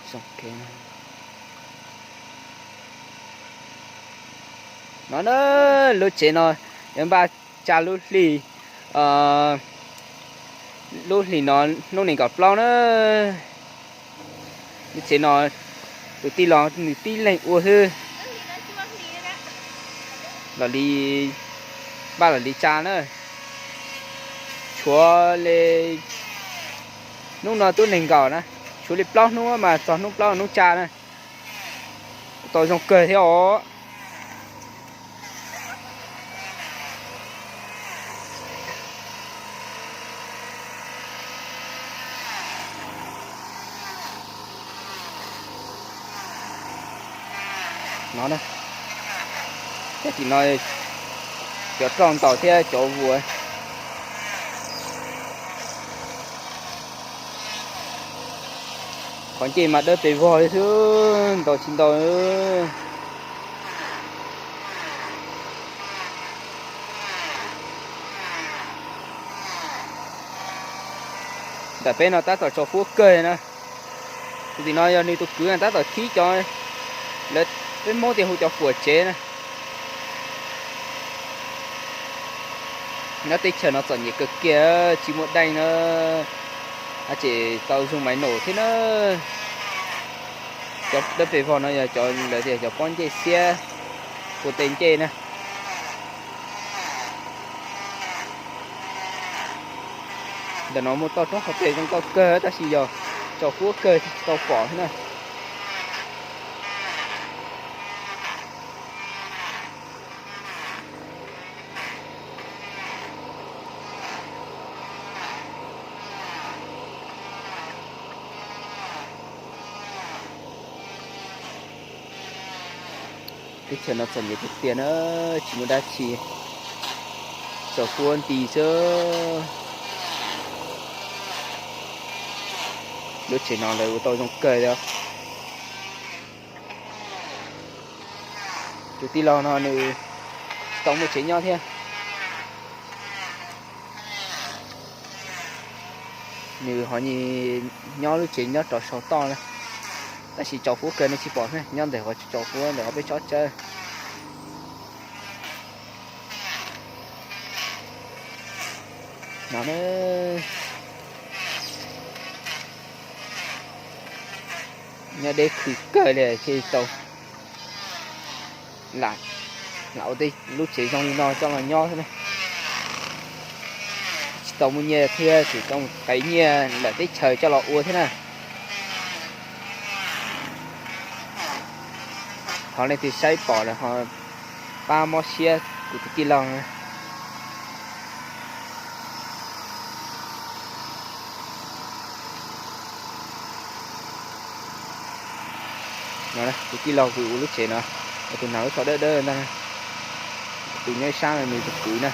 Zoo kev no na, lub tsev no yuav npaj tsa lub hlis, lub hlis no hnub nees nkaum plaub na. Lub tsev no tus tij laug nws tib leeg ua xwb, los li npaj los li tsa na. Tshuav li hnub no twb nees nkaum na, tshuav li plaub hnub mas txog hnub plaub hnub tsa na. Tau zoo kawg thiab os. No, cov tim no cov roj ntaus thiab cov vuas. Qhov ncej mas dawb pes vog li xwb, ntaus tsis ntaus. Ntawm peb no tab tom tsaus fuab kawg na. Tus tim no yog nws tus kwv tab tom thib cov, lawv peb Hmoob tias hu cov puam tsev na. Nyob teb chaws no txom nyem kawg kiag, tsis muaj dej na, ces tau zoo maiv num thiab na. Cov dawb pes vog no yog cov lawv tias cov pob ncej xiab, ua tes ncej na. Ntawm no muaj toj roob qhov tes zoo nkauj kawg tab sis yog tsaus fuab kawg tsis tau pom thiab na. Teb chaws no txom nyem tiag tiag na, tsis muaj dab tsi, tsaus fuab nti xwb. Lub tsev no lawv ua tau zoo kawg li. Tus tij laug no nws tsis tau muaj tsev nyob thiab. Nws ho nyob lub tsev nyob rau saum toj na, tab sis tsaus fuab kawg nej tsis pom ne, nyob ntawm qhov tsaus fuab ntawm qhov peb tsob tsawb no. Nyob deb khwv kawg li thiaj tau, lam ua tej lub tsev zoo li no coj los nyob xwb na. Tsis tau muaj nyiaj thiab tseem tau mus qev nyiaj lawm teb chaws coj los ua thiab na. Thov leej twg saib pom lawm ho pab mob siab kuv tus tij laug na. Tus tij laug ua lub tsev no, tus hnav lub tsho dawb dawb ntag, tus nyob ib sab no nws tus kwv na.